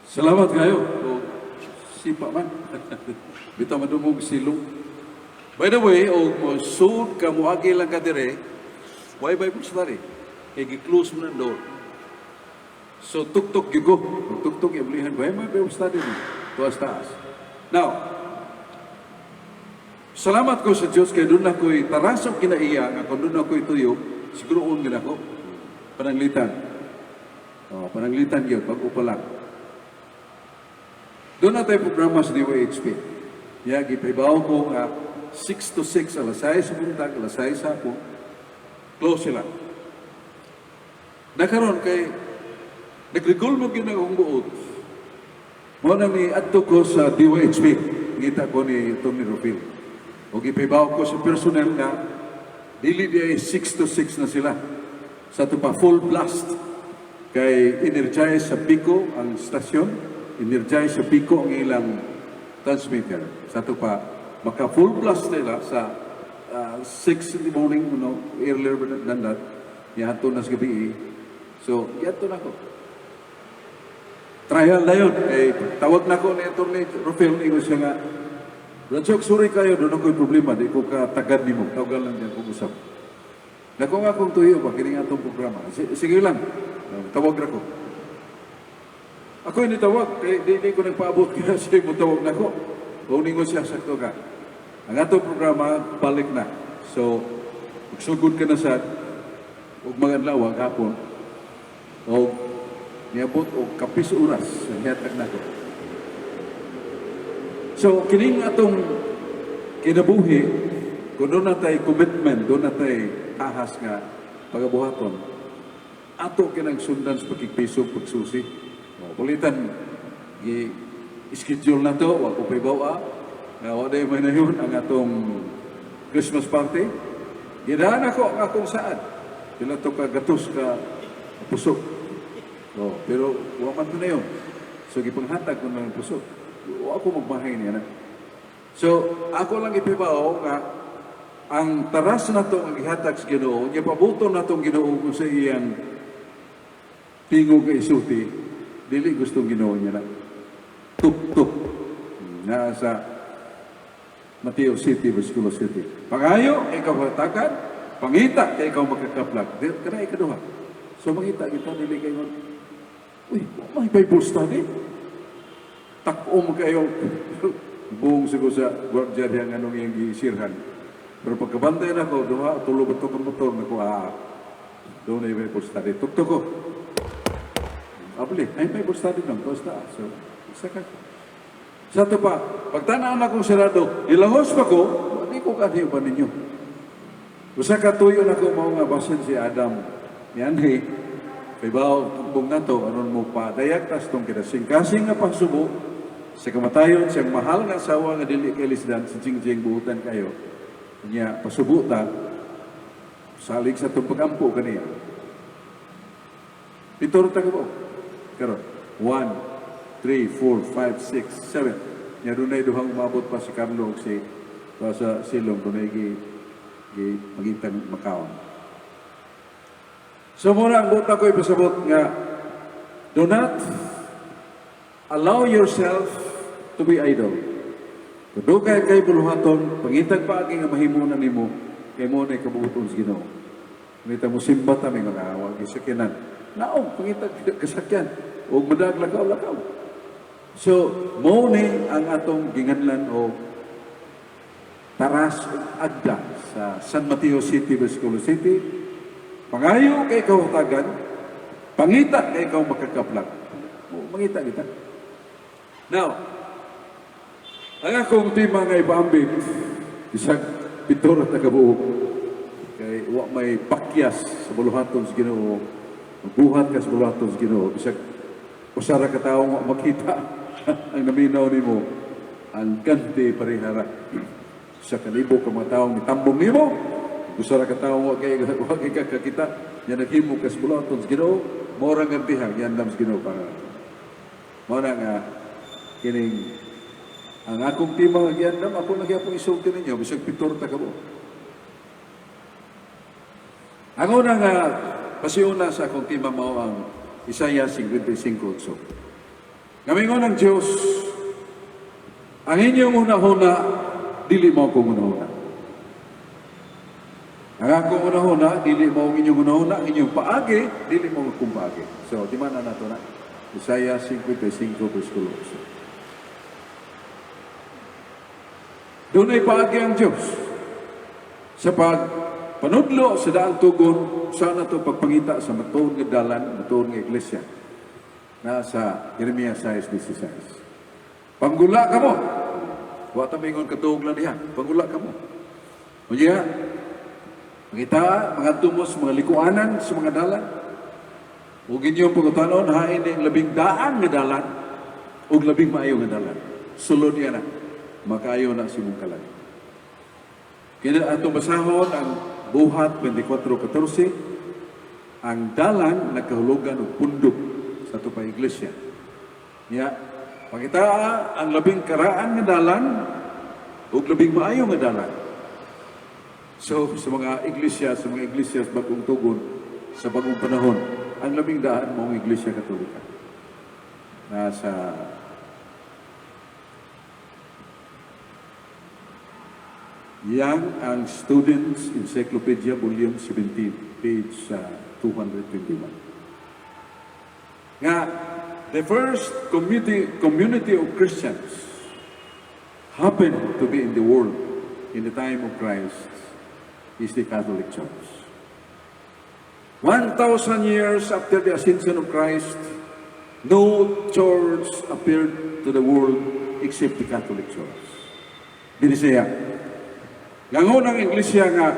Salamat kayo. O, sipa man. Bitaw madungog silong. By the way, o mo sud ka, muagi lang ka dire, why Bible study? Kay gi-close mo na door. So tuk-tuk gyud ko. Tuk-tuk iblihan ko. Hey, may Bible study ni. Tuas taas. Now, salamat ko sa Diyos kay doon ako'y tarasok kinaiya nga kung doon ako'y tuyo, siguro un gid ako. Pananglitan. Oh, pananglitan gyud pag pa lang. Doon na tayo programa sa DYHP. Ya, gipahibaw ko nga 6 to 6, alas 6 sa buntag, alas 6 sa hapon, close sila. Nakaroon kay nagregol mo gyud ang akong buot. Mo na ni adto ko sa DYHP. Ngita ko ni Tony Rufil. O gipahibaw ko sa personnel nga dili di ay 6 to 6 na sila. Sa ato pa full blast. Kay energize sa Pico ang stasyon, energize sa Pico ang ilang transmitter. Sa ato pa maka full blast nila sa 6 in the morning, earlier than that. Yato na sa gabi. So, yato na ko. Trial na yun. Eh, tawag na ko ni Atty. Rufil, ingon siya nga, "Brad Chok, sorry kayo, doon ako'y problema, di ko katagad nimo." Tawagan lang diyan kong usap. Nako nga akong tuyo ba, kini nga atong programa. Sige lang, tawag ra ko. Ako hindi tawag, kay di ko nagpaabot kaya siya mo tawag na ko. O ningon siya, "Sakto ka. Ang atong programa, balik na. So, magsugod ka na sa ug mga adlaw hapon, o niabot og kapis oras ang hatag nako." So kining atong kinabuhi, kung doon na tay commitment, doon na tay ahas nga pagabuhaton, ato kinang sundan sa pakigpisog, pagsusi. O, pulitan, gi schedule na to, wa ko pahibaw nga wa day may nayon ang atong Christmas party. Gidaan ako ang akong saad. Pila to ka gatos ka puso. Oh, pero wa man to na yun. So gipanghatag ko na ng puso. Wa ako magmahay niya na. So ako lang ipibaw nga ang taras na to ang gihatag sa Ginoo, nya pabuton na tong Ginoo kung sa iyang tingog nga isuti, dili gustong Ginoo niya na. Tuk-tuk. Na sa Mateo City, versikulo 7. Pangayo, ikaw hatagan, pangita, kay ikaw makakaplag. Di, kana ikaduha. So mangita kita, dili kay ngon, "Uy, may Bible study. Tak-om kayo." Buong siguro sa guardia diyan anong iyang gisirhan. Pero pagkabantay na ko, duha, tulo ba ito motor na ko, ah, doon na yung Bible study. Tuktok ko. Abli, ay Bible study lang, basta. So, isa ka. Sa ito pa, pagtanaw na akong sarado, ilahos pa ko, di ko kanhi ba ninyo. Usa ka tuyo na ko mao nga basin si Adam. Yan kay bao tumbong na to, aron mo padayag tas tong kinasing-kasing nga pagsubo sa kamatayon siyang mahal nga asawa nga dili kay lisdan si Jingjing, buutan kayo. Nya pasubo ta salig sa itong pagampo kaniya. Pito ta ka po. Karon, 1, 3, 4, 5, 6, 7. Nya dunay duhang umabot pa, si Carlo ug si pa sa silong, dunay gi magitang makaon. So muna ang buta ko ipasabot nga do not allow yourself to be idle. Kung doon kay buluhaton, pangitag paagi nga mahimo na nimo, kay mo na kabuoton sa Ginoo. Pangita mo simba ta, may mga wag gisakyanan. Naong, pangitag kasakyan. O madag lakaw lakaw. So, mo ni ang atong ginganlan o taras ug agda sa San Mateo City, Bacolod City. Pangayo kay ikaw hatagan, pangita kay ikaw makakaplag. Mangita kita. Now, ang akong tema nga ipaambit, isang pintura ta kabuok, kay wa may pakyas sa buluhaton sa Ginoo, magbuhat ka sa buluhaton sa Ginoo, bisag usa ra ka tawo nga makita ang naminaw nimo, ang ganti parehara. Sa kalibo ka mga taong mitambong nimo, usa ra ka tawo wa kay kakakita, yan naghimo ka sa buluhaton sa Ginoo, mao ra gantiha giandam sa Ginoo para. Mao na nga kining ang akong tema nga giandam, ako na gyapon isulti ninyo bisag pitor ta kamo. Ang una nga pasiuna sa akong tema mao ang Isaiah 55:8. Nga mingon ang Diyos, "Ang inyong hunahuna, dili mao akong hunahuna. Ang akong hunahuna, dili mao ang inyong hunahuna, ang inyong paagi, dili mao akong paagi." So, di man na nato na. Isaiah 55, versikulo 8. Dunay paagi ang Diyos sa pagpanudlo sa daang tugon sa nato pagpangita sa matuod nga dalan, matuod nga iglesia. Na sa Jeremias 6:16. "Panggula kamo." Wa ta mingon katuog lang diha. "Panggula kamo. Unya, mangita, mangadto mo sa mga likuanan sa mga dalan. Ug inyong pangutanon, hain ang labing daan nga dalan, ug labing maayo nga dalan. Sulod niya na. Makaayo na sa imong kalag." Kaya atong basahon ang Buhat 24:14, ang dalan nagkahulugan og pundok sa ato pa iglesia. Nya, pangita ang labing karaan nga dalan ug labing maayo nga dalan. So sa mga iglesia sa bagong tugon, sa bagong panahon, ang labing daan mao ang Iglesia Katolika. Nasa Yang ang Students Encyclopedia, Volume 17, page 221. Nga, the first community of Christians happened to be in the world in the time of Christ is the Catholic Church. 1,000 years after the ascension of Christ, no church appeared to the world except the Catholic Church. Binisaya. Nga ang iglesia nga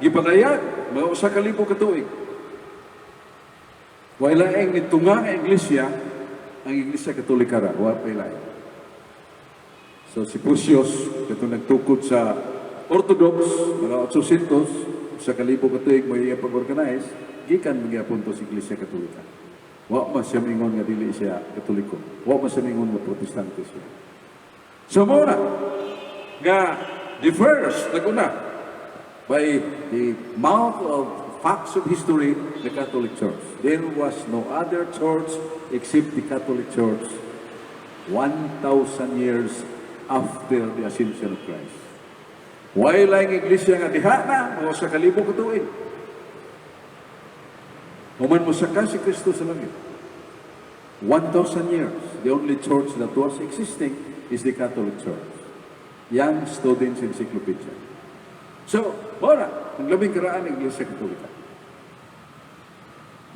gipadayag, mga 1,000 ka tuig. Way laing nitunga nga iglesia, ang Iglesia Katolika ra, wa pay laing. So si Photius, katong nagtukod sa Orthodox, mga 800, 1,000 ka tuig mo iya pag-organize, gikan magyapon to sa Iglesia Katolika. Wa man siya mingon nga dili siya Katoliko. Wa man siya mingon nga Protestante siya. So mao na nga the first naguna by the mouth of facts of history, the Catholic Church. There was no other church except the Catholic Church 1,000 years after the ascension of Christ. Way laing iglesia nga diha na, mga 1,000 ka tuig. Human mo saka si Kristo sa langit. 1,000 years, the only church that was existing is the Catholic Church. Young Students Encyclopedia. So, mao na, ang labing karaan ng Iglesia Katolika.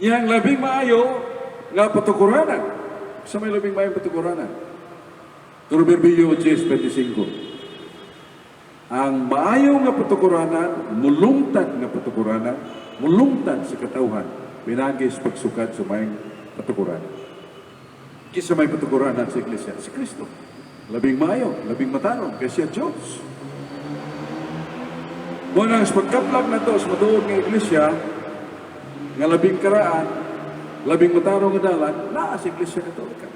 Yang labing maayo nga patukuranan. Sa may labing maayo patukuranan? Proverbio 10:25. Ang maayo nga patukuranan, mulungtad nga patukuranan, mulungtad sa katawhan, pinaagi sa pagsukad sa maayong patukuranan. Kinsa may patukuranan sa iglesia? Si Kristo. Labing maayo, labing matarong, kay siya Diyos. Mao nang sa pagkaplag nato sa matuod nga iglesia, nga labing karaan, labing matarong nga dalan, naa sa Iglesia Katolika.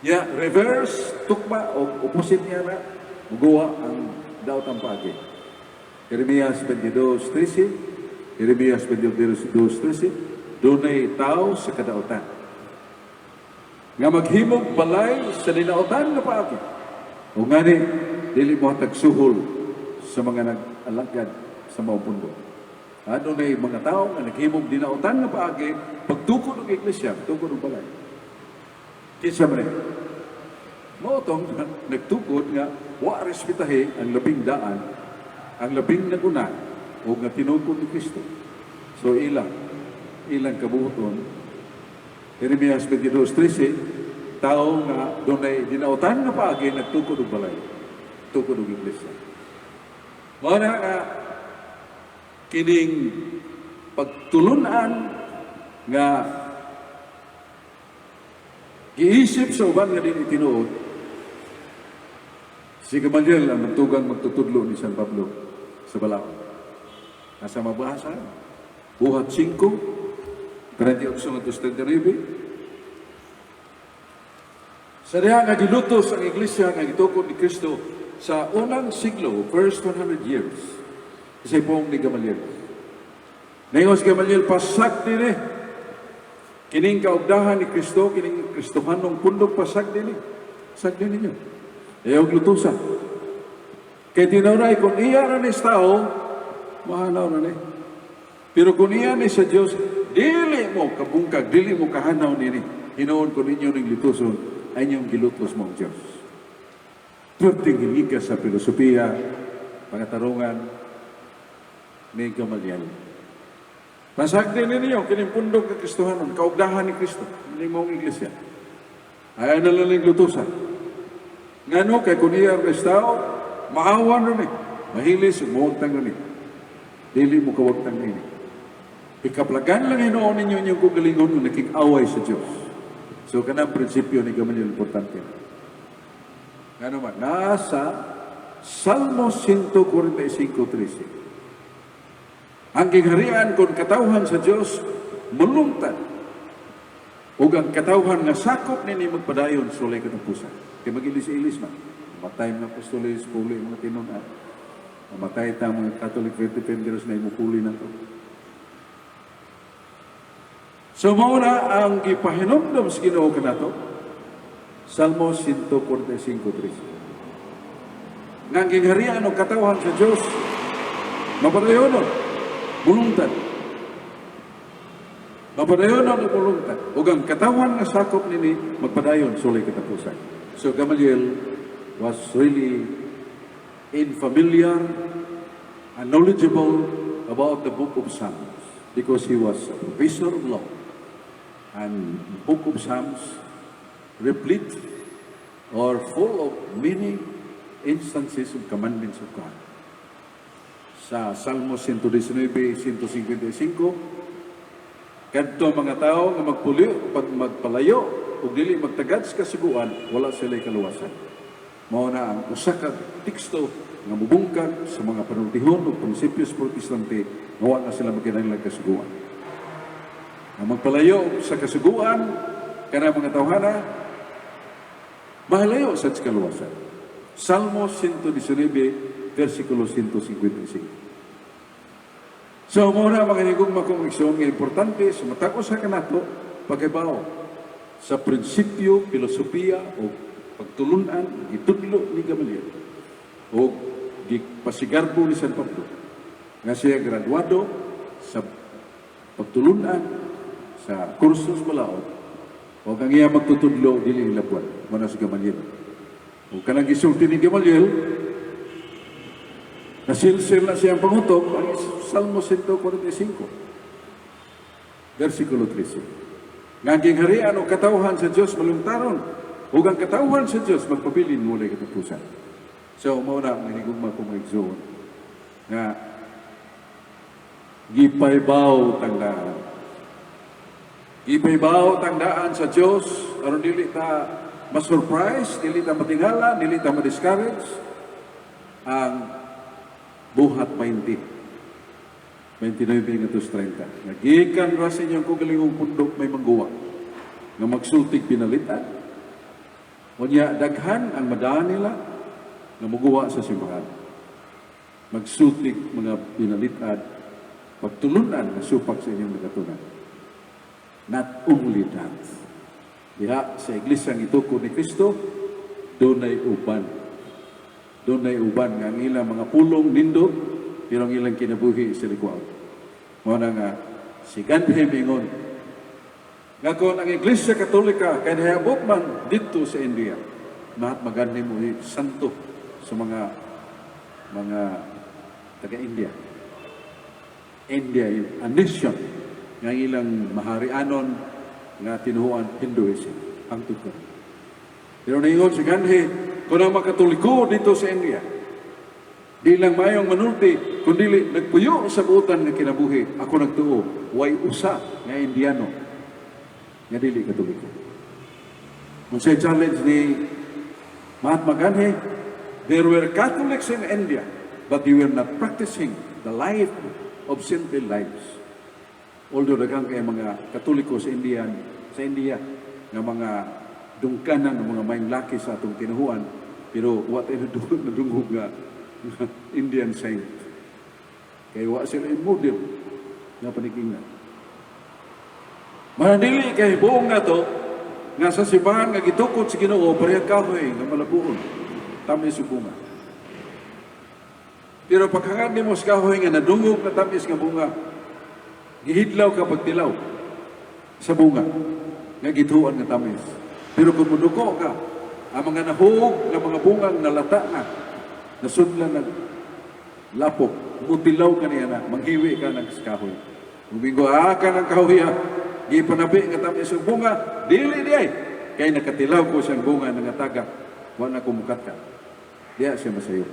Ya, reverse, tukma, o opposite niya na, muguwa ang daotang paagi. Jeremias 22:13, Jeremias 22:13, "Dunay tao sa kadaotan nga maghimog balay sa dinaotan nga paagi. O ngani, dili mo suhol sa mga nag-alagad sa maong pundo." Adunay mga tao nga naghimog dinaotan nga paagi, pagtukod ng iglesia, pagtukod ng balay. Kinsa man ni? Mao tong nagtukod nga wa respetahe ang labing daan, ang labing naguna o nga tinukod ni Kristo. So ilang kabuoton, Jeremias 22:13, tao nga dunay dinautan nga paagi nagtukod og balay, tukod og iglesia. Mao na nga kining pagtulunan nga giisip sa uban nga dili tinuod. Si Gamaliel ang nagtugang magtutudlo ni San Pablo sa Balaod. Nasa mabasa, Buhat 5, 38 ngadto 39. Sa diha nga gilutos ang iglesia nga gitukod ni Kristo sa unang siglo, first 100 years, sa ipong ni Gamaliel. Ningon si Gamaliel, "Pasag dinhi. Kining kaugdahan ni Kristo, kining Kristohanong pundok, pasagdi ni. Pasagdi ninyo. Ayaw lutusa. Kay tinuray, kung iya ra ni sa tao, mahanaw na ni. Pero kung iya ni sa Diyos, dili mo kabungkag, dili mo kahanaw nini. Hinuon kung ninyo ning lituson, ay inyong gilutos mo ang Diyos. Perting hiliga sa filosofiya, pangatarungan, ni Gamaliel. Pasagdi ninyo, kining pundok ng Kristohanon, kaugdahan ni Kristo, ni mong iglesia. Ayaw na lang ning lutusan. Ngano, kay kung iya ang tao, maawan rin eh. Mahilis, muwagtang rin eh. Dili mo kawagtang nini. Ikaplagan lang hinuon ninyo inyong kagalingon kung nakig-away sa Diyos. So, kanang prinsipyo ni Gamaliel, importante. Ngano man, nasa Salmo 145:13. Ang gingharian kung katawhan sa Diyos, mulungtad. Ug ang katawhan nga sakop nini magpadayon sulay katapusan. Kay mag-ilis-ilis man. Mamatay mga apostoles, puli mga tinunan. Mamatay ta mga Catholic Faith Defenders na imupuli na to. So mao na ang gipahinomdom sa Ginoo kanato. Salmo 145:3. Nga ang gingharian og katawhan sa Dios mapadayonon, mulungtad. Mapadayonon o mulungtad. Ug ang katawhan nga sakop nini magpadayon sulay katapusan. So Gamaliel was really in familiar and knowledgeable about the Book of Psalms because he was a professor of law, and Book of Psalms replete or full of many instances of commandments of God. Sa Salmo 119, 155, kadto mga tao nga magpuliw, pag magpalayo, ug dili magtagad sa kasuguan, wala sila kaluwasan. Mao na ang usa ka teksto nga mubungkag sa mga panultihon ug prinsipyos Protestante nga wa na sila magkinahanglan kasuguan. Ang magpalayo sa kasuguan kana mga tawhana mahalayo sa kaluwasan. Salmo 119, versikulo 155. So, mao na, mga hinigugma kong igsoon, nga importante sa matag usa kanato paghibaw sa prinsipyo, filosofiya o pagtulunan, gitudlo ni Gamaliel o gipasigarbo ni San Pablo nga siya graduado sa pagtulunan sa kursus balaod o ang iya magtutudlo dili hilabuan mo na si Gamaliel. O kanang gisulti ni Gamaliel, nasilsil na siyang pangutok ang Salmo 145 versikulo 13 nga ang gingharian o katawhan sa Dios malungtaron ug ang katawhan sa Dios magpabilin walay katapusan. So mao na, mga hinigugma ko mga igsoon, nga gipaybaw tangdaan. Gipaybaw tangdaan sa Dios aron dili ta ma-surprise, dili ta matingala, dili ta ma-discourage ang Buhat 20. 29 ngadto 30. Nagikan ra sa inyong kaugalingong pundok may mangguwa nga magsultig binalitan. Unya daghan ang madaan nila nga muguwa sa simbahan. Magsultig mga binalitad, pagtulunan nga supak sa inyong nagatunan. Not only that. Diha sa iglesia ng itukod ni Kristo, dunay uban. Dunay uban nga ang ilang mga pulong nindot, pero ang ilang kinabuhi sa likwaw. Mao na nga si Gandhi mingon nga kung ang Iglesia Katolika kay nahiabot man dito sa India, Mahatma Gandhi mo santo sa mga taga-India. India, a nation nga ang ilang maharianon nga tinuhuan Hinduism hangtod karon. Pero naingon si Gandhi, kung ang mga Katoliko dito sa India, di lang mayong manulti, kundi nagpuyo sa buutan nga kinabuhi, ako nagtuo, way usa nga Indiano nga dili Katoliko. Kung sa challenge ni Mahatma Gandhi, there were Catholics in India, but they were not practicing the life of saintly lives. Although daghang kay mga Katoliko sa India nga mga dungkanan ng mga maayong laki sa atong tinuhuan, pero wa tayo nadungog nga Indian saint. Kay wa sila yung model nga panikingnan. Manadili kay buong nga to, nga sa simbahan nga gitukod sa Ginoo, parehag kahoy nga malabuon. Tamis yung bunga. Pero paghangad nimo sa kahoy nga nadungog na tamis nga bunga, gihidlaw ka pagtilaw sa bunga nga gituan nga tamis. Pero kung muduko ka, ang mga nahug nga mga bungang nalata na, nasudlan ng lapok, mutilaw ka niya na, manghiwi ka ng kahoy. Umingo, ah, ka ng kahoy, ah, gipanabi nga tamis ang bunga, dili di ay. Kay nakatilaw ko siyang bunga nga tagak, wa na kumukat ka. Diya siya masayo.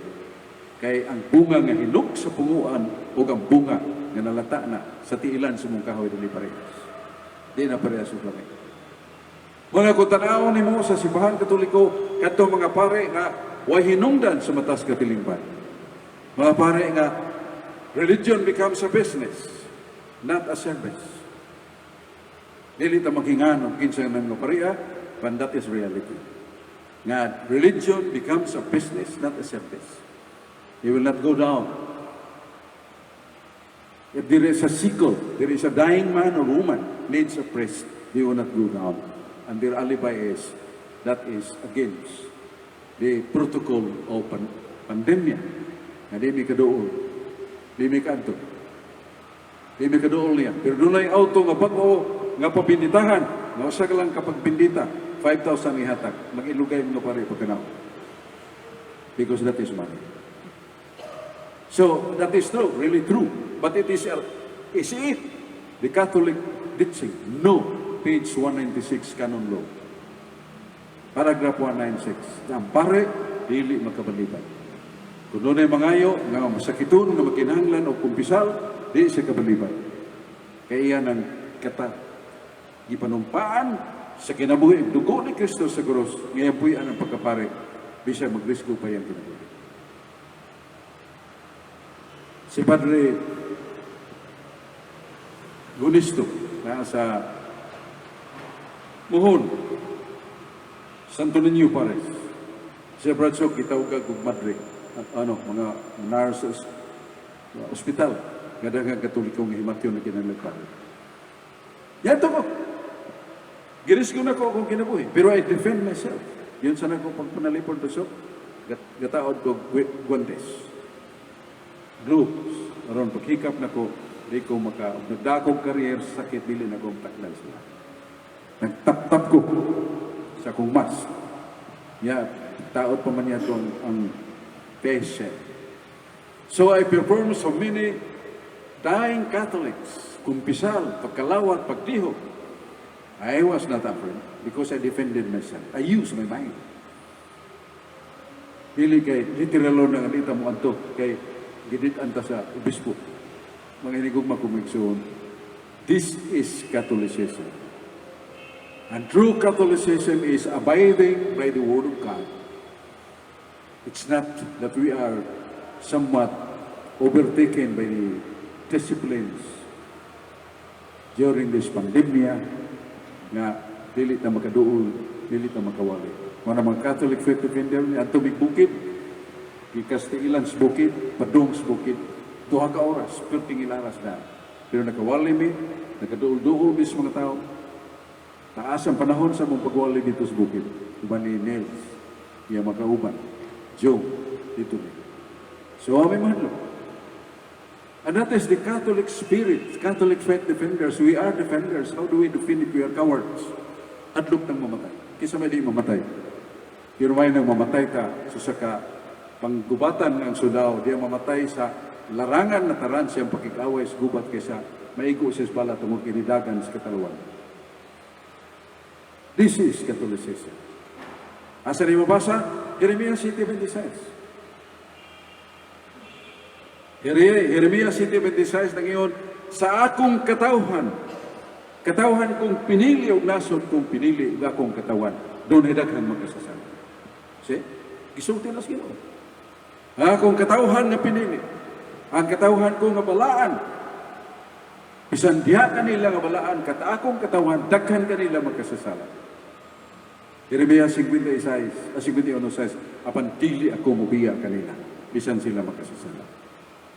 Kay ang bunga nga hinog sa punguan o ang bunga nga nalata na sa tiilan sa mong kahoy, dili parehas. Di na parehas og lamig. Mga kung tan-awon nimo sa Simbahan Katoliko, kadto mga pare nga way hinungdan sa matas katilingban. Mga pare nga religion becomes a business, not a service. Dili ta maghingan og kinsa nang nga pareha, but that is reality. Nga religion becomes a business, not a service. You will not go down. If there is a sickle, there is a dying man or woman needs a priest, they will not go down. And their alibi is, that is against the protocol of pandemya. Nga di mi kaduol, di mi kaadto. Di mi kaduol niya. Pero dunay auto nga bag-o nga pabinditahan, nga usa ka lang kapag bindita, 5,000 ihatag. Mag-ilugay mga pare pagkanaw. Because that is money. So that is true, really true. But is it the Catholic teaching? No. Page 196, Canon Law. Paragraph 196. Ang pare, dili makabalibad. Kung dunay mangayo, nga masakiton, nga makinahanglan o kumpisal, di siya kabalibad. Kaya iyan ang kata. Gipanumpaan sa kinabuhi, dugo ni Kristo sa krus, ngayon puyan ang pagkapare, bisag magrisgo pa yung kinabuhi. Si Padre Gunisto, nasa Muhon, Santo Niño Parish. Siya Bradshaw, gitawag og madre, at ano, mga nurses, mga ospital, nga daghang Katoliko nga himatyon na kinahanglan pare. Yan to ko. Girisgo na ko akong kinabuhi. Pero I defend myself. Yun sa nako pagpanalipod to so, gataod ko guantes. Gloves. Aron paghikap nako, di ko maka, nagdakog career sa sakit, dili na ko taklan sila. Nagtap-tap ko sa akong mask. Ya, taod pa man niya itong ang patient. So I perform so many dying Catholics, kumpisal, pagkalawat, pagdihok. I was not afraid because I defended myself. I used my mind. Dili kay literal na nga dita mo anto kay gidit anta sa obispo. Mga hinigugma ko, igsoon. This is Catholicism. And true Catholicism is abiding by the Word of God. It's not that we are somewhat overtaken by the disciplines during this pandemya nga dili ta makaduol, dili ta makawali. Mga mga Catholic faith defender ni adto mig bukid, gikastiilan sa bukid, padung sa bukid, 2 ka oras, perting ilaras na. Pero nakawali mi, nakaduol-duol mi sa mga tao. Taas ang panahon sa mong pagwali dito sa bukid. Uban ni Nels, iya makauban. Joe, dito mi. So, aming mahadlok. And that is the Catholic spirit, Catholic faith defenders. We are defenders. How do we defend if we are cowards? Hadlok ng mamatay. Kisa may di mamatay. Pero may nang mamatay ta sa saka panggubatan ng sundao, di mamatay sa larangan na taran siyang pakikaway sa gubat kaysa maigo siya sa bala tungod kinidagan sa katalawan. This is Catholicism. Asa ni mabasa? Jeremiah 7:26. Jeremiah 7:26 nangiyon, "Sa akong katawhan, katawhan kong pinili ug nasod kong pinili ug akong katawan, dunay daghang magkasasala." See? Gisulti na sa Ginoo. Ang akong katawhan nga pinili, ang katawhan ko nga balaan, bisan diha kanila nga balaan, kat akong katawan, daghan kanila magkasasala. Jeremiah 56, 51:6, "Apan dili ako mubiya kanila, bisan sila magkasasala."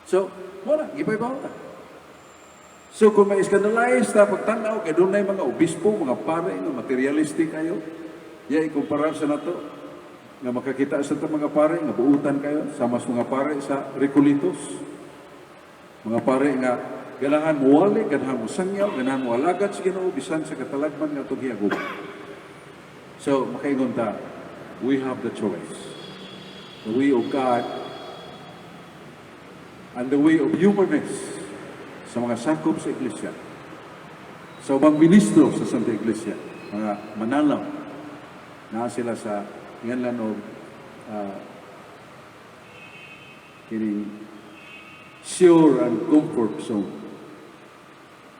So, wala, gipaybaw ta. So kung may scandalize ta pagtanaw kay dunay mga obispo, mga pare nga materialistic kayo, ya ikumpara sa nato nga makakita sa ta mga pare nga buutan kayo sama sa mga pare sa Recoletos. Mga pare nga ganahan mo wali, ganahan mo sangyaw, ganahan mo alagad sa Ginoo bisan sa katalagman nga atong giagom. So makaingon ta, we have the choice. The way of God and the way of humanness sa mga sakop sa iglesia, sa ubang ministro sa Santa Iglesia, mga manalaw, naa sila sa nganlan og kining sure and comfort zone.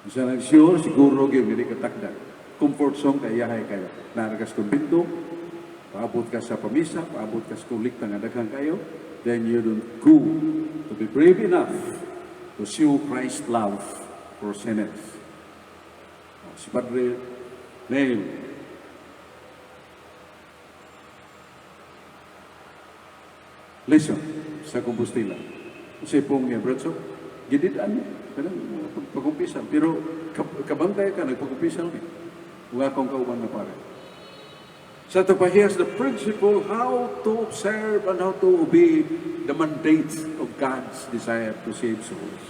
Bisa nang sure, siguro gyud dili ka takda. Comfort zone kay yahay kayo. Naa ka sa kumbinto, paabot ka sa pamisa, paabot ka sa kolekta nga daghan kayo, then you don't go to be brave enough to show Christ's love for sinners. Oh, si Padre Neil Listen sa Compostela. Sa pong niya, Brad, so, gididaan niya. Kanang pagkumpisal. Pero kabantay ka, nagpagkumpisal niya. Ug akong kauban na pare. Sa ito pa, he has the principle how to observe and how to obey the mandates of God's desire to save souls.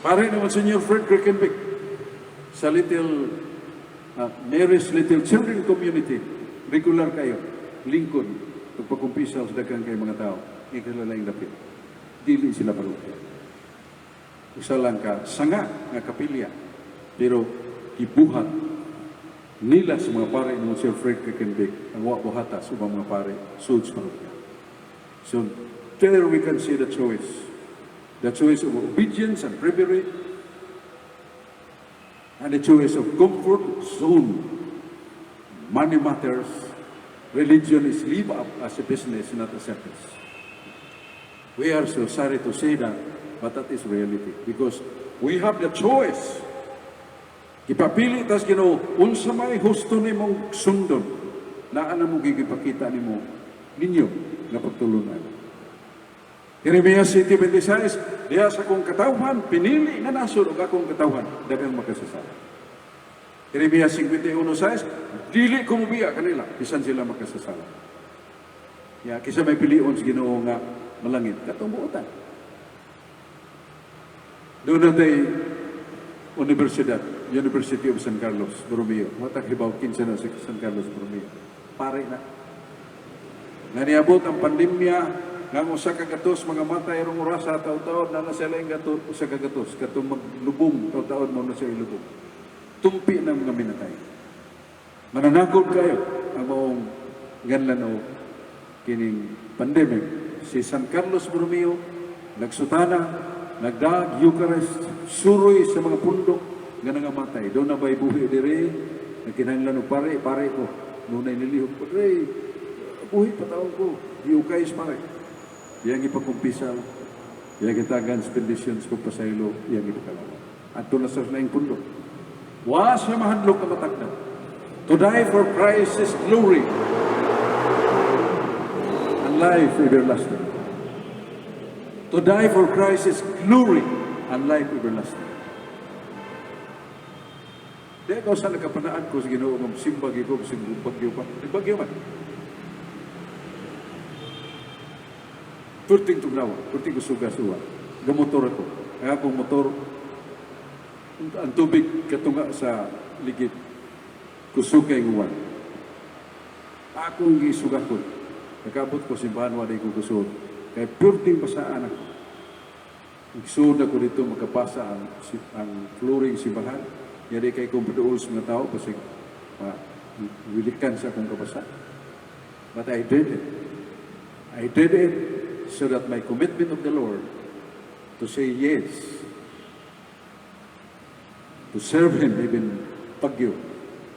Pare naman Senyor Fred Krickenbeck sa Little Mary's Little Children Community, regular kayo, lingkod, pagpakumpisal sa daghan kay mga tao, ikalalaing dapit. Dili sila parokya. Usa lang ka sanga nga kapilya, pero gibuhat nila sa mga pare ni Sir Fred Krickenbeck ang wa buhata sa ubang mga pare sud sa parokya. So there we can see the choice. The choice of obedience and bravery and the choice of comfort zone. Money matters. Religion is live up as a business, not a service. We are so sorry to say that, but that is reality. Because we have the choice. Gipapili tas Ginoo unsa may husto nimong sundon, naa na mo gipakita nimo ninyo nga pagtulunan. Jeremias 7:26, diha sa akong katawhan, pinili nga nasod og akong katawhan, daghang makasasala. Jeremias 51:6, dili ko mobiya kanila, bisan sila makasasala. Ya, kisa may pilion sa Ginoo nga malangit, katong buotan. Doon natay universidad, University of San Carlos Borromeo. Matag hibaw kinsa na sa San Carlos Borromeo. Pare na. Nga niabot ang pandemya, nga ang 1 ka gatos mga matay rong orasa taw-taon na na sila yung gato, 1 ka gatos katong maglubong taw-taon mo na siya ilubong. Tumpi ng mga minatay. Mananakod kayo ang maong ganlan o kining pandemic. Si San Carlos Borromeo, nagsutana, nagdag Eucharist, suroy sa mga pundok nga nangamatay. Doon na ba'y buhi dire, nagkinahanglan og pare, pare ko. Nunay nilihok ko, dire, buhi patawag ko, giukay pare. Iyang ipakumpisal, iyang gitagan sa benditions pagpasaylo, iyang ipakalawa. Adto na sa laing pundok. Wa siya mahadlok ka matakda. To die for Christ is glory and life everlasting. To die for Christ is glory and life everlasting. Di ako sa nakapanaan ko sa Ginoo nga simbag ko, simbag bagyo pa. Bagyo man. Perting tugnawa, perting kusuga suwa. Gamotor ako. Ang akong motor, ang tubig katunga sa ligid. Kusog kay nguwan. Akong gisugakon. Nakabot ko simbahan, wala ko kusog. Kaya perting basaan ako. Igsuod ako dito makapasa ang flooring simbahan. Yari kay kong paduol sa mga tao kasi wilikan sa akong kabasa. But I did it. I did it so that my commitment of the Lord to say yes, to serve Him even bagyo,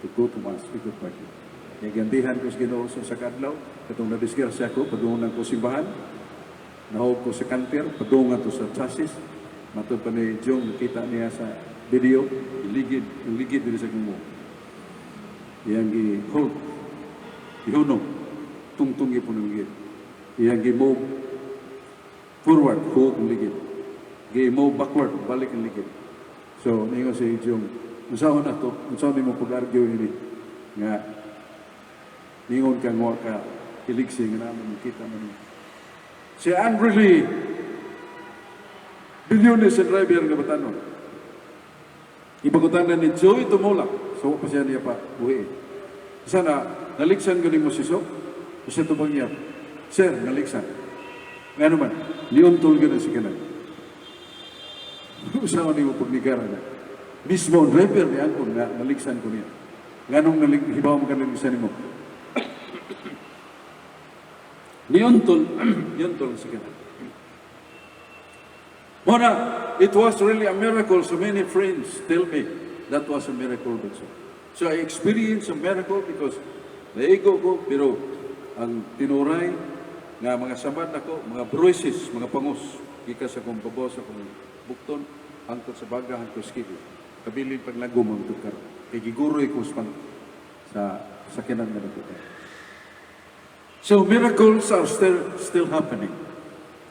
to go to Mass, to go bagyo. Kaya gandihan ko sa Ginoo sa kadlaw, katong nadisgrasya ko, padungan ko simbahan, nahog ko sa kanter, padungan to sa chassis, matod pa ni Jong, nakita niya sa video, iligid, iligid diri sa gumo. Iyang gi-hold, ihunog, tungtong ipon ng ligid. Iyang gi-move, Forward, huok ang ligid. Gi-move backward, balik ang ligid. So, ningon si Jung, unsaon na to, unsaon nimo pag-argue ini nga ningon ka nga ka hiligsi nga naman kita man. Si Andrew Lee, billionaire sa driver nga batanon. Ipagutanan ni Joey Tumulak. So, pa siya niya pa buhi. Sana, naligsan ko nimo si Sok. Siya tubang niya, "Sir, naligsan." Nga naman, niuntol ka na si kanan. Usawa nimo pagnigar na. Mismo ang driver ni Angkon nga naligsan ko niya. Nganong hibaw mo ka naligsan nimo? Niuntol, niuntol si kanan. Muna, it was really a miracle. So many friends tell me that was a miracle also. So I experienced a miracle because naigo ko, pero ang tinuray nga mga samad nako, mga bruises, mga pangos, gikan sa akong babaw, sa akong bukton, hangtod sa baga, hangtod sa skillet. Kabilin paglagom ang tukar. Kay giguroy ko sa sakyanan nga nagtukar. So miracles are still happening.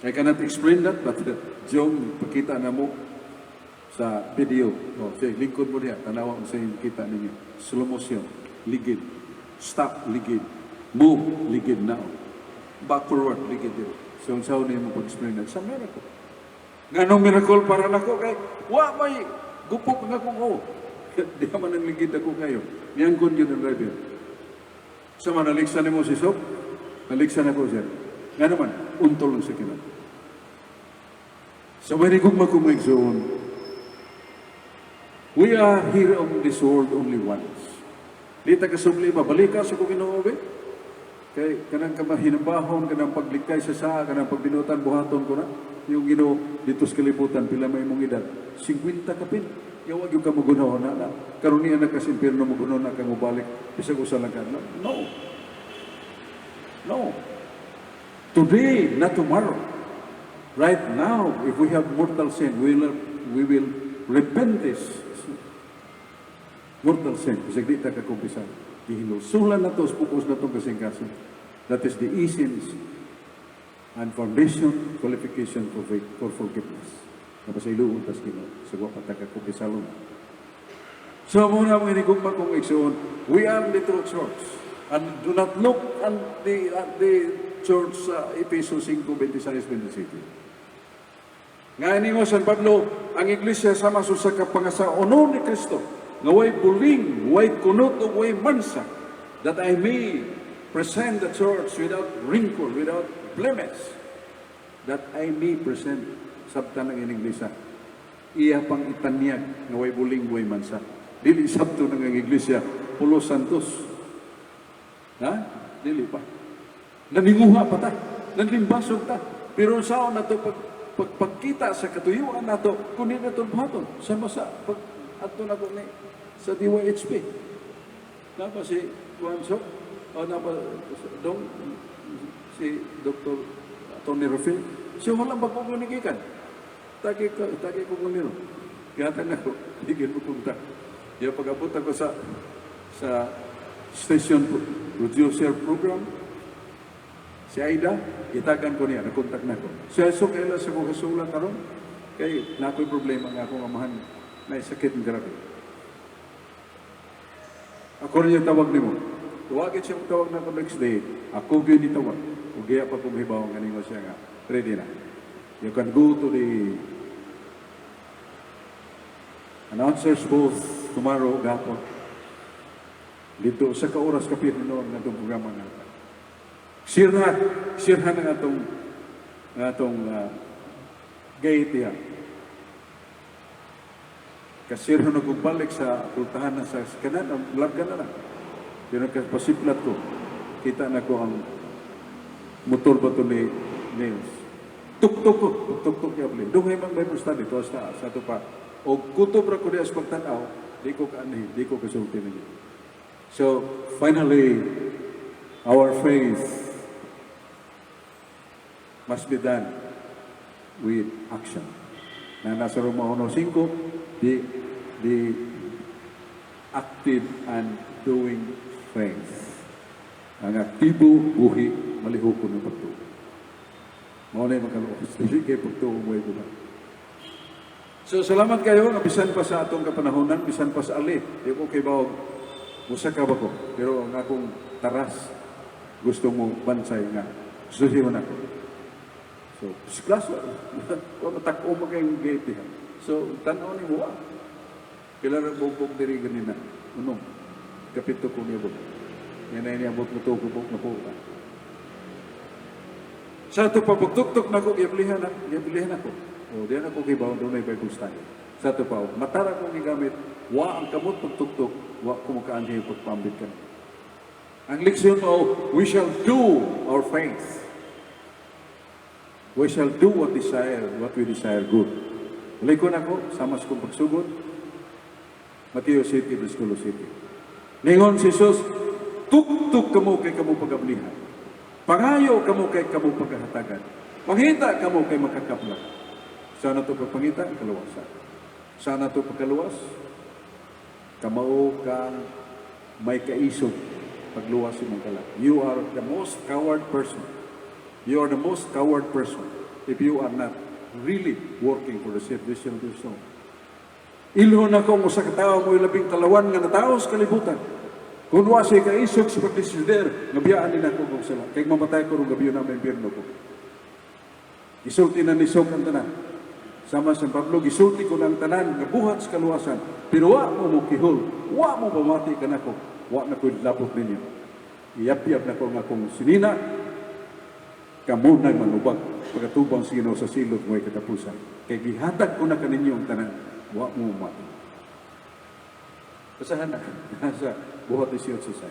I cannot explain that, but Jong, pakita na mo sa video. Oh, sige, lingkod mo niya. Tanawa sa iyong kita ninyo. Slow motion. Ligid. Stop, ligid. Move, ligid now. Back forward, ligid din. So, ang sao niyo mo pag-explain na sa miracle. Nganong miracle para nako kay wa may gupok nga kong oh. Di man ang ligid ako kayo. Niyangkon yun ang driver. Sa man naligsan nimo si Sok, naligsan ako, sir. Nga naman, untol lang sa kinan. Sa mga gugma ko, mga igsoon, we are here on this world only once. Di ta kasubli ba, balika sa kong Ginoo be? Kay kanang kamahinabahon, kanang paglikay sa saa, kanang pagbinutan, buhaton ko na. Yung Ginoo dito sa kalibutan, pila may imong edad? 50 kapin. Yawa gyud ka magunaw na na. Karon niya na kasi impierno magunaw na kang mobalik. Bisag usa lang ka. No. No. No. Today, not tomorrow. Right now, if we have mortal sin, we will repent this mortal sin. Bisag di ta kakumpisal. Gihinusulan na to, pukos na itong kasing-kasing. That is the essence and foundation qualification for faith, for forgiveness. Napasayloon tas Ginoo sa wa pa ta kakumpisalon. So muna mga hinigugma kong igsoon, we are little church. And do not look at the church sa Epeso 5, 26, 27. Nga ini San Pablo, ang iglesia sama sa usa ka pangasaonon ni Kristo, nga way buling, way kunot, ug way mansa, that I may present the church without wrinkle, without blemish, that I may present sabtan ang ining iglesia. Iya pang itanyag nga way buling, way mansa. Dili sabto ng ang iglesia, pulos santos. Ha? Dili pa. Naninguha pa ta. Nanlimbasog ta. Pero saon na to pag, pagpagkita sa katuyuan nato, kunin na itong buhaton. Sama sa pag adto na ko ni sa DYHP. Napa si Juanso, o napa dong si Dr. Tony Rafael. Siya walang bagong gikan. Tagi ko, tagi ko nilo. Gihatag nako, higit mo punta. Ya pag-abot ako sa station producer program, si Aida, gitagan ko niya, nakontak na ko. Siya, so kailan sa ko kasulan karon? Kay na ako'y problema nga akong amahan na sakit ng grabe. Ako rin yung tawag nimo. Tuwagin siya tawag na ko next day. Ako gyud ni tawag. Ug giya pa kong hibaw nga ningo siya nga ready na. You can go to the announcers booth tomorrow gapon. Dito sa ka oras kapit noon nga itong programa nga. Sirha, sirha na nga atong gate diha. Kasirha na kong balik sa pultahan na sa kanan, ang larga na lang. Pero pasiplat ko, kita na ko ang motor ba to ni Nils. Tuk-tuk ko, tuk-tuk yabli. Dungay mang Bible study, to sa to pa. O kutob ra ko diya sa pagtanaw, di ko kaanhi, di ko kasulti ninyo. So, finally, our faith must be done with action. Na nasa Roma 1:5, the active and doing faith. Ang aktibo, buhi, malihukon ng pagtuo. Mao na yung makaluwas. Dili kay pagtuo mo ba. So salamat kayo nga bisan pa sa atong kapanahonan, bisan pa sa ali. Di ko kay bawag musaka ba ko. Pero ang akong taras gusto mo bansay nga susihon ako. So, class, wa matak-o mo kayong gate diha. So, tan-aw ni mo ah. Pila ra bugbog diri ganina. Unom. Kapito ko niabot. Yan na niabot mo to kubok na po. Sa ato pa pagtuktok na ko, giablihan na, giablihan ako. O, diyan ako kay doon ay Bible study. Sa ato pa, matara kong gigamit, wa ang kamot pagtuktok, wa ko makaanhi pagpambit ka. Ang leksyon mo, we shall do our faith. We shall do what we desire good. Ulikon ako, sama sa kong pagsugod, Mateo 7, versikulo 7. Ningon si Jesus, "Tuktok kamo kay kamo pagablihan. Pangayo kamo kay kamo pagahatagan. Pangita kamo kay makakapla." Sana to pagpangita, kaluwasan. Sana to pagkaluwas, kamao kang may kaisog pagluwas imong kalag. You are the most coward person. You are the most coward person if you are not really working for the salvation of your soul. Ilhon ako mo sa katawo mo labing talawan nga natao sa kalibutan. Kung wa siya kaisog sa pagdesider, nga biyaan din ako kung sala. Kay mamatay ko rong gabi na may impyerno ko. Gisulti na ni Sok ang tanan. Sama sa Pablo, gisulti ko ng tanan nga buhat sa kaluwasan. Pero wa mo mo kihol, wa mo pamati kanako, wa na ko'y labot ninyo. Iyap-yap na ko nga akong sinina, kamo na manubag pagkatubang sa Ginoo sa silot mo katapusan. Kay gihatag ko na kaninyo ang tanan, wa mo mati. Basahan na sa Buhat 18:6.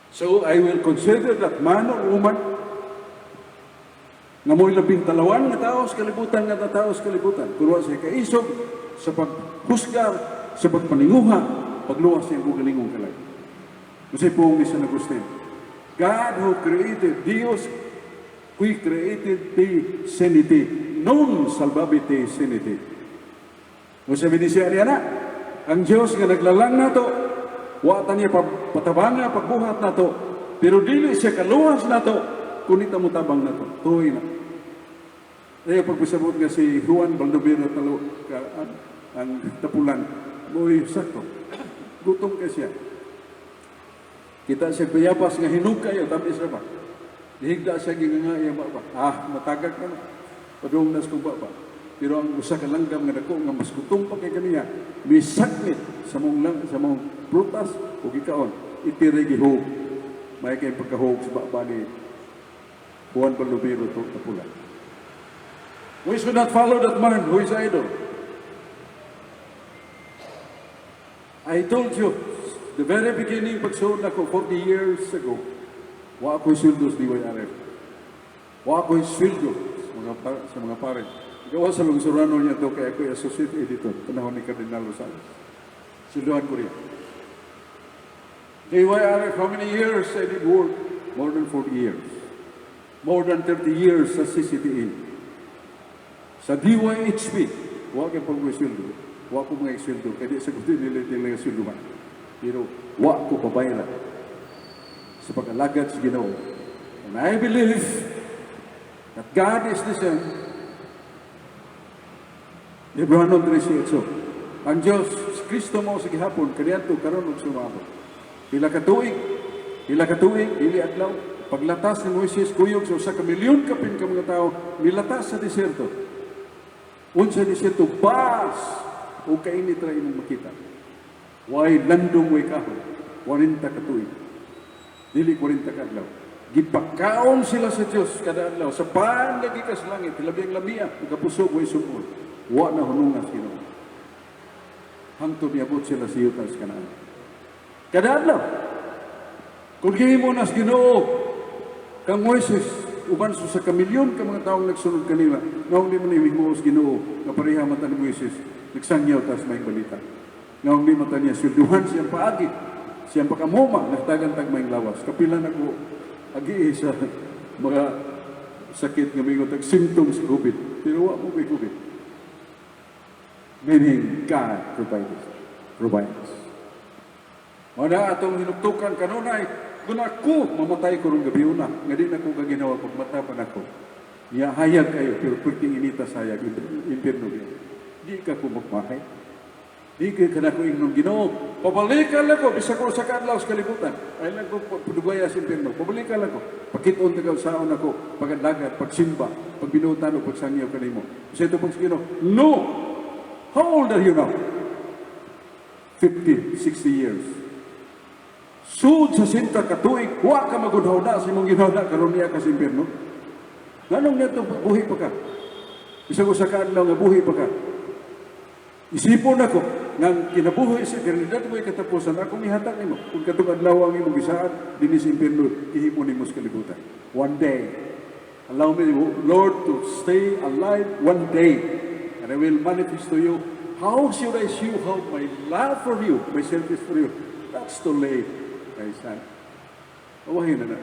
So I will consider that man or woman nga mo'y labing talawan nga tao sa kalibutan nga tao sa kalibutan. Kung wa siya kaisog sa paghusgar, sa pagpaninguha, pagluwas niya ang kaugalingong kalag. Kasi po ni San Agustin, God who created, Dios qui created te sine te, non salvabit te sine te. O sabi ni siya niya na, ang Diyos nga naglalang nato, wa ta niya patabanga pagbuhat nato, pero dili siya kaluwas nato, kundi ta motabang nato. Tuoy na. Kaya pagpasabot nga si Juan Baldomero talo ka, ang tapulan, mo'y sakto. Gutom ka siya. Kita siya payapas nga hinog kayo, tamis ra ba? Nihigda siya nga iya ba? Ah, matagak ka na. Padung nas kong ba? Pero ang usa ka langgam nga dako nga mas gutom pa kay kaniya, misaknit sa mong lang sa mong prutas ug gikaon, itire gihug. May kay pagkahug sa baba ni Juan Baldomero to tapulan. We should not follow that man who is idle. I told you, the very beginning, pagsuod ako 40 years ago, wa ako'y sweldo sa DYRF. Wa ako'y sweldo sa mga pare. Gawa sa lungsurano niya to, kaya ako'y associate editor, panahon ni Cardinal Rosales. Sweldohan ko rin. DYRF, how many years I did work? More than 40 years. More than 30 years sa CCTN. Sa DYHP, wa kay pag-sweldo. Wa ko mga sweldo. Kaya di sa gusto nila nila sweldohan. Pero wa ko pabayra sa pag-alagad sa Ginoo. And I believe that God is the same. Hebreo 13:8. Ang Diyos, si Kristo mo sa gihapon, kaniadto karon ug sumabot. Pila ka tuig, dili adlaw, paglatas ni Moises kuyog sa 1 milyon kapin ka mga tao, nilatas sa disyerto. Unsa disyerto, bas o kainit ra imong makita. Way landong, way kahoy. 40 ka tuig. Dili 40 ka adlaw. Gipakaon sila sa Dios kada adlaw sa pan nga gikas langit, labi ang lamia, kapusog way sumol. Wa na hunungas Ginoo. Hangtod niabot sila sa yuta sa Kanaan. Kada adlaw. Kung gihimo nas Ginoo kang Moises uban sa 1 milyon ka mga taong nagsunod kanila, ngaong di man himo sa Ginoo nga pareha man ta ni Moises, nagsangyaw tas may balita. Ngaong di man ta niya swelduhan siyang paagi, siyang pakamuma, nagtagan tag may lawas. Kapila na ko agi sa mga sakit nga mingon tag symptoms sa COVID. Pero wa mo may COVID. Meaning God provides. Provides. Mao na atong hinuktukan kanunay, kung ako mamatay ko rong gabi una, nga di na ko kaginawa pagmata pa nako. Niya hayag kayo, pero perting inita sa hayag, impierno gyud. Di ka ko magmahay. Di ka kanako ingnon, "Ginoo, pabalikan lang ko, bisag ko sa kadlaw sa kalibutan. Ay lang ko padugaya sa impierno, pabalikan lang ko. Pakit-on ka saon ako, pagadagat, pagsimba, pagbinutan o pagsangyaw kanimo." Sa ito pag Ginoo, "No! How old are you now?" "50, 60 years." "Sud sa 60 ka tuig, wa ka magunhaw na sa imong ginawa karon niya ka sa impierno. Nganong niya buhi pa ka? Bisag usa ka adlaw nga buhi pa ka. Isipon ako nga kinabuhi sa eternidad mo katapusan akong ihatag nimo kung katong adlaw ang imong gisaad dinhi sa impierno gihimo nimo sa kalibutan. One day, allow me, Lord, to stay alive one day, and I will manifest to you how should I show how my love for you, my service for you. That's too late, my son." Awahin na na.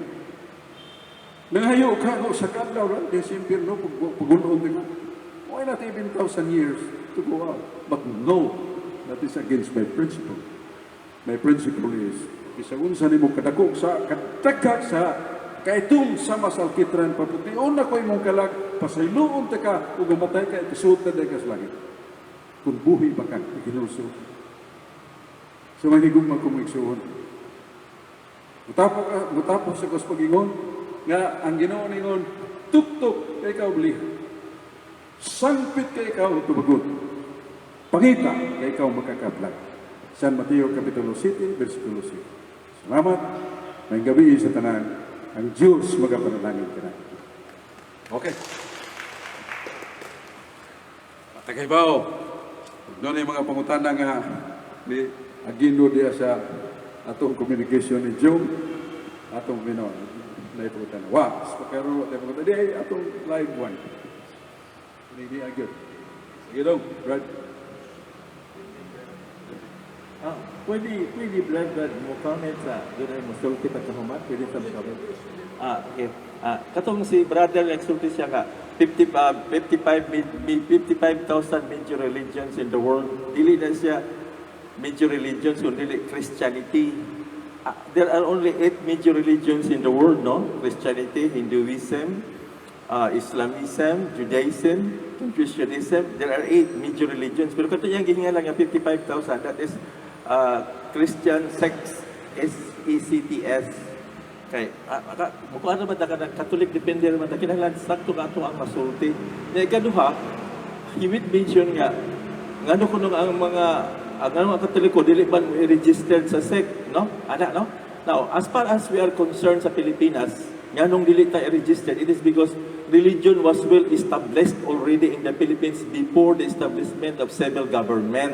Nangayo ka ko sa kadlaw ra di sa impierno pag pagunoon ka. Why not even 1,000 years to go out? But no, that is against my principle. My principle is, bisag unsa nimo kadako sa kadagha sa kaitong sama sa alkitran, papution na ko imong kalag, pasayloon ta ka ug mamatay ka, isuot na ka sa langit. Kung buhi pa ka, ikinulso. So mahigugma ko igsuon. Mutapos sa pag-ingon, nga ang Ginoo ningon, "Tuktok kay ikaw bali. Sangpit kay ikaw tubagon. Pangita kay ikaw makakaplag." San Mateo Kapitulo 7, versikulo 7. Salamat. Maayong gabii sa tanan. Ang Diyos magapanalangin ka na. Okay. Patagay. Doon yung mga pangutana nga ni Agino diya sa atong communication ni Jung, atong Bino na ipangutana. Wa, pero tayo pangutana. Di ay atong live one. Ini di agyo. Sige dong, Brad. Ah, pwede Brad, Brad, mo comment sa, doon ay mo sulti pa sa human, pwede sa mo comment. Ah, okay. Ah, katong si brother nagsulti siya nga 50, 55,000 major religions in the world. Dili na siya major religions kundi dili Christianity. Ah, there are only eight major religions in the world, no? Christianity, Hinduism, Islamism, Judaism, Confucianism. There are eight major religions. Pero kato yung gihinga lang yung 55,000, that is Christian sects, SECTS. Kay, mukha naman ta ka ng Catholic defender man ta, kinahanglan sakto ka ato ang masulti. Nya ikaduha, he would mention nga, ngano kuno ang mga ang ano ang Katoliko dili man registered sa sect, no? Ana, no? Now, as far as we are concerned sa Pilipinas, nganong dili ta i-registered, it is because religion was well established already in the Philippines before the establishment of civil government.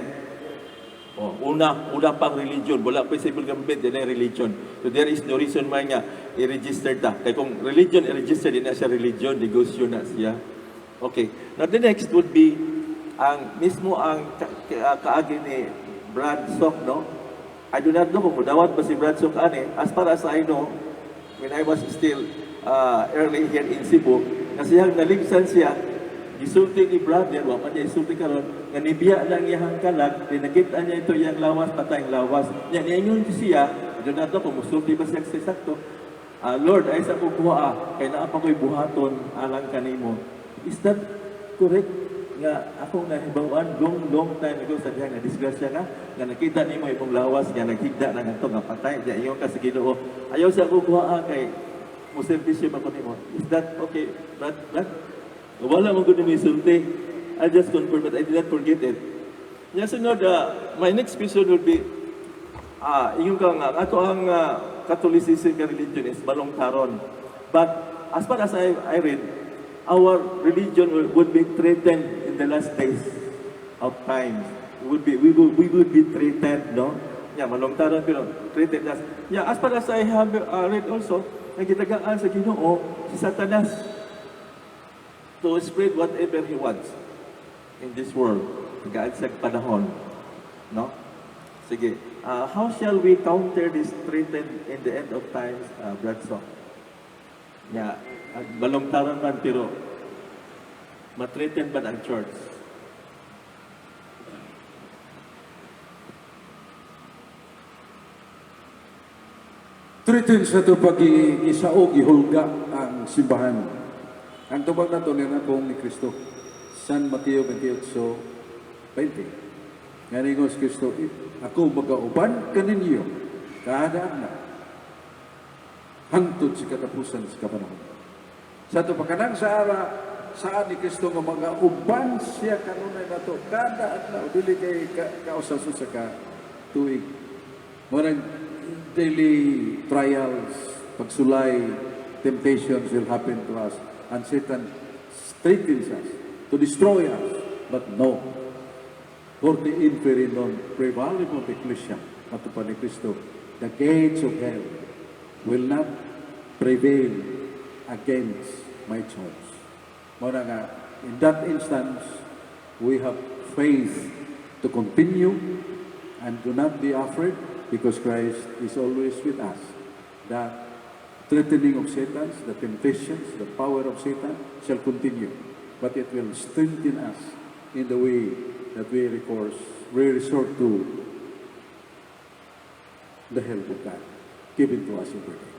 Oh, una pang religion, wala pa yung civil government, yan ang religion. So there is no reason why nga i-register ta. Kay kung religion i-register, di na siya religion, negosyo na siya. Okay. Now the next would be ang mismo ang kaagi ni Brad Sok, no? I do not know kung mudawat ba si Brad Sok ani. As far as I know, when I was still early here in Cebu, nga siyang naligsan siya, gisulti ni brother, wa pa niya isulti karon, nga nibiya lang iyang kalag, di nakita niya ito iyang lawas, patay ang lawas. Nya niingon siya, I do not know kung musulti ba siya sa sakto, "Ah, Lord, ay sa ko kuha, ah, kay naa pa ko'y buhaton alang kanimo." Is that correct? Nga akong nahibaw-an long, long time ago sa diha nga disgrasya ka, nga nakita nimo imong lawas nga naghigda na ngadto nga patay, di ingon ka sa Ginoo, "Ayaw sa ko kuha ah, kay mo serbisyo ba ko nimo." Is that okay, Brad? Brad? Wala mo gud mo isulti. I just confirm, but I did not forget it. Nya sunod, my next question would be, ingon ka nga, ato ang Catholicism nga religion is malungtaron. But as far as I read, our religion would be threatened in the last days of times. We would be threatened, no? Yeah, malungtaron pero threatened us. Yeah, as far as I have read also, nagitagaan sa Ginoo si Satanas to spread whatever he wants in this world. Tagaan sa panahon. No? Sige. How shall we counter this threatened in the end of times, Brad Sok? Yeah, balungtaron man pero ma-threaten ba ang church? Threaten sa ito pag isaog, ihulga ang simbahan. Ang tubag nato ni ni Kristo. San Mateo 28:20. Nga ningon si Kristo, "Ako magauban kaninyo kada adlaw hangtod sa katapusan sa kapanahon." Sa ato pakanang sa ara saan ni Kristo nga mga uban siya kanunay nato kada adlaw, dili kay kausas usa ka tuig. Murag daily trials, pagsulay, temptations will happen to us and Satan threatens us to destroy us. But no. "Forte inferi non praevalebant ecclesiam." Ato pa ni Kristo, "The gates of hell will not prevail against my church." Mao na nga, in that instance, we have faith to continue and do not be afraid because Christ is always with us. The threatening of Satan, the temptations, the power of Satan shall continue, but it will strengthen us in the way that we resort to the help of God given to us every day.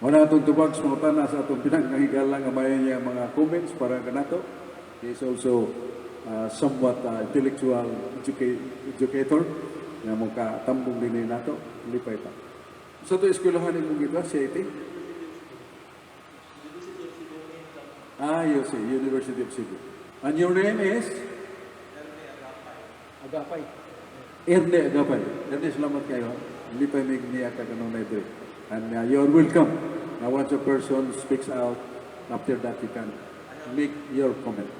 Wala atong tubag sa mga tanan sa atong pinangangigala nga may niya mga comments para kanato. He is also somewhat intellectual educator nga mo katambong din nato. Lipay ta. Sa to eskwelahan imong gita, CIT? Ah, you see, University of Cebu. And your name is? Agapay. Erne Agapay. Erne, salamat kayo. Lipay may niya ka kanunay diri. And you're welcome. Now, once a person speaks out, after that you can make your comment.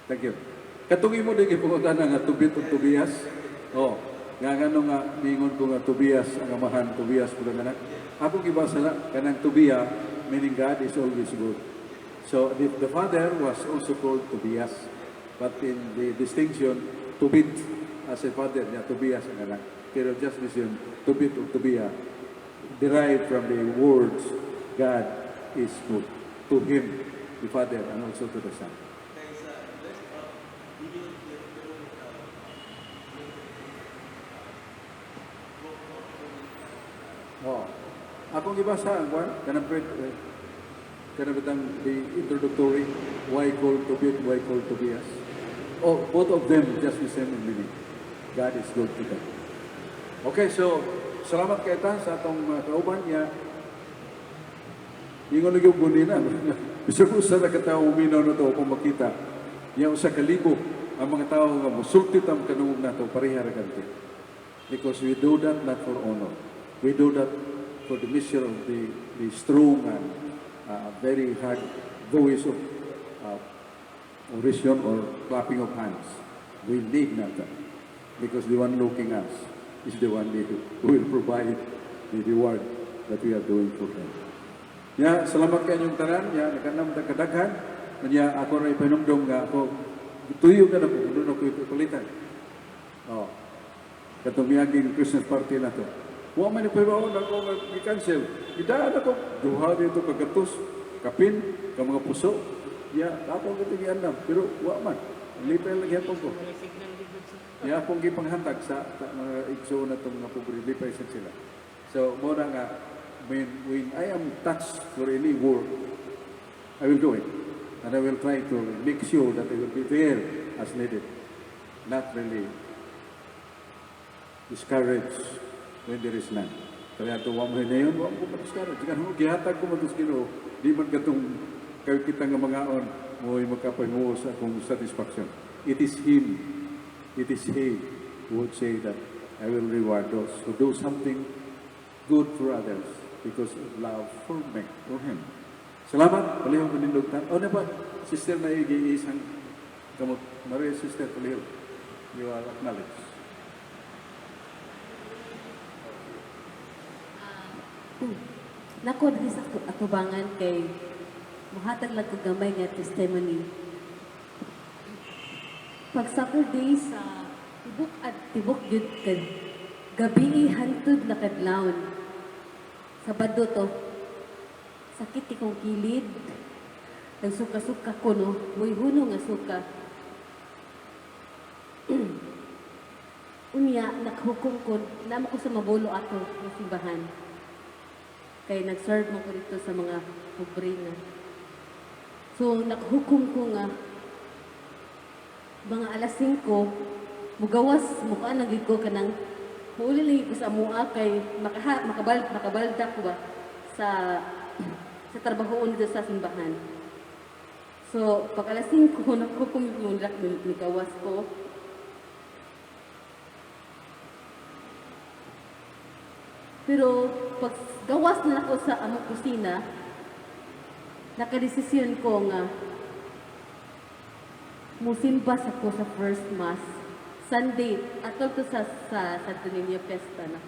Thank you. Katong imo din ipangutana nga Tobit ug Tobias. Oh, nga ngano nga ningon ko nga Tobias ang amahan, Tobias pud ang anak. Ako gibasa na kanang Tobia meaning God is always good. So the father was also called Tobias. But in the distinction, Tobit as a father niya, Tobias ang anak. Pero just the same, Tobit ug Tobia derived from the words "God is good" to him, the father, and also to the son. Oh. Akong gibasa ang kwan, kanang kanang bitang the introductory, why called Tobit, why called Tobias. Oh, both of them just the same in meaning. God is good to them. Okay, so salamat kay ta sa atong mga kauban niya. Ingon na gyud na. Bisag usa na ka tawo uminaw na to kung makita. Niya usa ka libo ang mga tawo nga mosulti tam kanungog nato, pareha ra kanti. Because we do that not for honor. We do that for the measure of the strong and very hard voice of oration or clapping of hands. We need not that. Because the one looking us is the one who will provide the reward that we are doing for them. Ya, salamat kay inyong tanan, ya, nakanam ta kadaghan. Nya ako ra ipanumdum nga ako tuyo ka na ko doon ako ipalitan. Oh. Katong miaging Christmas party na to. Wa man ipahibaon ako nga gi-cancel. Gidaan ako duha dito kagatos, kapin, ka mga puso. Ya, ako ang giandam, pero wa man. Lipay lang gyapon ko. Ya, akong gipanghatag sa mga igsoon na itong mga pobre, lipay sa sila. So, mo na nga, when I am touched for any work, I will do it. And I will try to make sure that I will be there as needed. Not really discouraged when there is none. Kaya ito, wa mo hinayon, wa mo ma-discourage. Kaya mo, gihatag ko mo sa Ginoo, di man katong kayo kita nga mga on, mo'y magkapahimuo sa akong satisfaction. It is Him, it is He who would say that I will reward those who do something good for others because of love for me, for Him. Salamat, palihog manindog tan. O na ba, sister na igi-isang kamot. Maria, sister, palihog. You are acknowledged. Nako diri sa atubangan kay muhatag lang kog gamay nga testimony. Pag Saturday sa tibok at tibok gyud kay gabi hantud na kadlawon. Sabado to. Sakit ikong kilid. Nagsuka-suka ko no, muy huno nga suka. Unya nakhukom ko, namo ko sa Mabolo ato nga simbahan. Kay nag-serve mo ko dito sa mga pobre nga. So, nakahukom ko nga, mga alas 5, mugawas, mukha na gyud ko kanang muuli lagi ko sa amua kay makabalda ko ba sa trabahoon dito sa simbahan. So, pag alas 5, naghukom ko, nagawas ko. Pero pag gawas na ako sa among kusina, nakadesisyon ko nga musimba sa ko sa first mass Sunday atol to sa Santo Niño Fiesta na.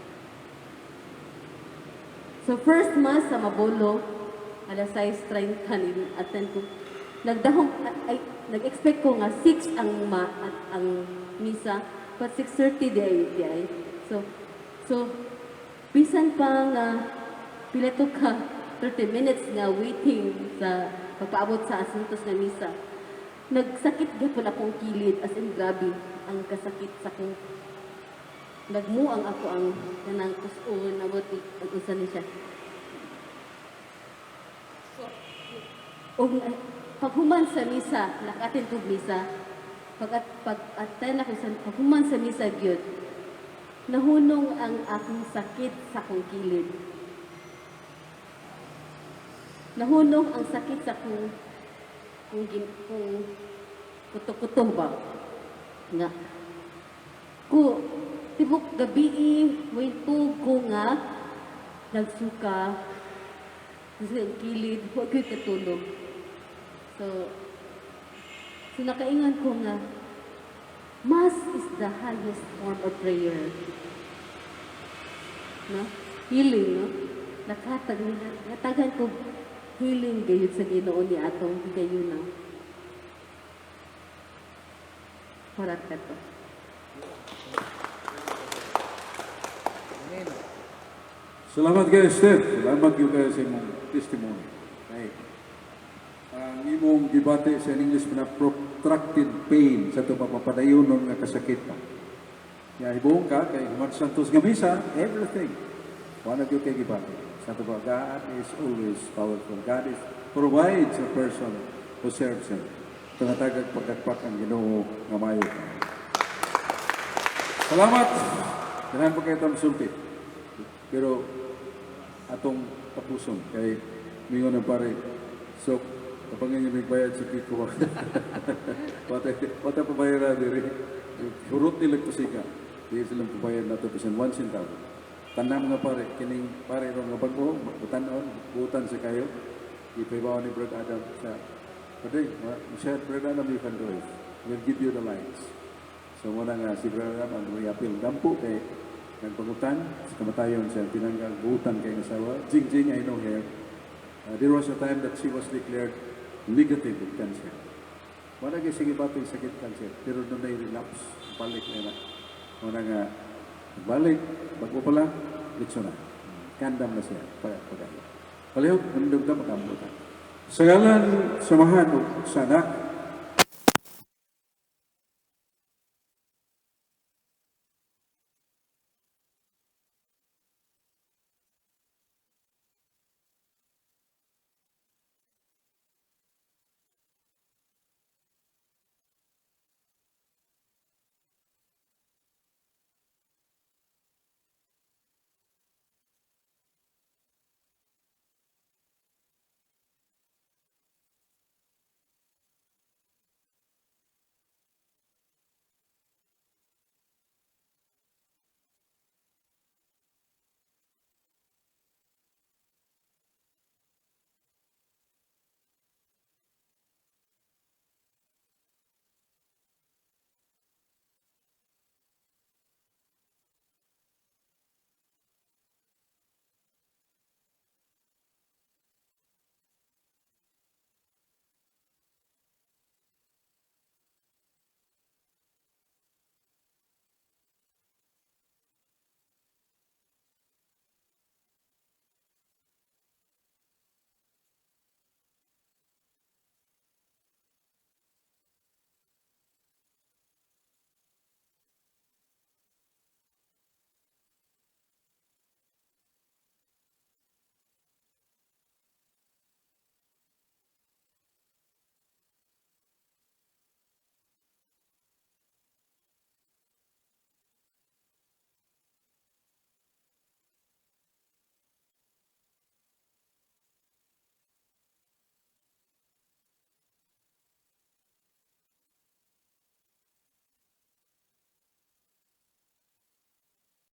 So first mass sa Mabolo alas 6:30 ni attend ko. Nagdahong ay nag-expect ko nga 6 ang misa, but 6:30 di ay. So bisan pa nga pila to ka 30 minutes nga waiting sa pagpaabot sa asuntos nga misa. Nagsakit gyapon akong kilid, as in grabe ang kasakit sa akong nagmuang ako ang kanang kus-on abot ang unsa ni siya. So, og paghuman sa misa, naka-attend kog misa, pag attend ako sa paghuman sa misa gyud, nahunong ang akong sakit sa akong kilid. Nahunong ang sakit sa akong kung kuto-kuto ba nga ko tibok gabi may tug ko nga nagsuka sa kilid, wa ko'y katulog. So nakaingon ko nga Mass is the highest form of prayer, no? Healing, no? Nakatag natagan ko healing gayud sa Ginoo ni atong higayuna. Para kato. Amen. Salamat kayo, Steph. Salamat kayo sa imong testimony. Okay. Ang imong gibati sa English na protracted pain sa ito mapapadayon nga kasakit pa. Ya, hibuong ka kay Juan Santos nga misa, everything. Wala gyud kay gibati. Sa ito ba, God is always powerful. God is provides a person who serves Him. Tunatagag pagkakpak ang Ginoo nga mayo ka. Salamat. Ganahan pa kayo itong sulti. Pero atong tapuson kay mingon ng pare. So, kapag nga may bayad sa Kiko, patay, patay pabayad diri. Hurot nila kusika. Di silang pabayad nato bisan 1 centavo. Tanang mga pare, kining pare ron nga bago, butan-on, butan sa kayo. Ipaibaw ni Brother Adam sa Padre, siya, Brother Adam, you can do it. We'll give you the lights. So muna nga si Brother Adam ang may apil dampo kay nagpangutan sa kamatayon siya tinanggal butan kay asawa. Jing Jing, I know her. There was a time that she was declared negative with cancer. Wala kay sige bating sakit cancer, pero doon na relapse, balik na na. Muna nga balik, bago pa lang, litso na. Kandam na siya, pag pag. Palihog, nandog na makambutan. Sa ngalan, samahan o sa anak.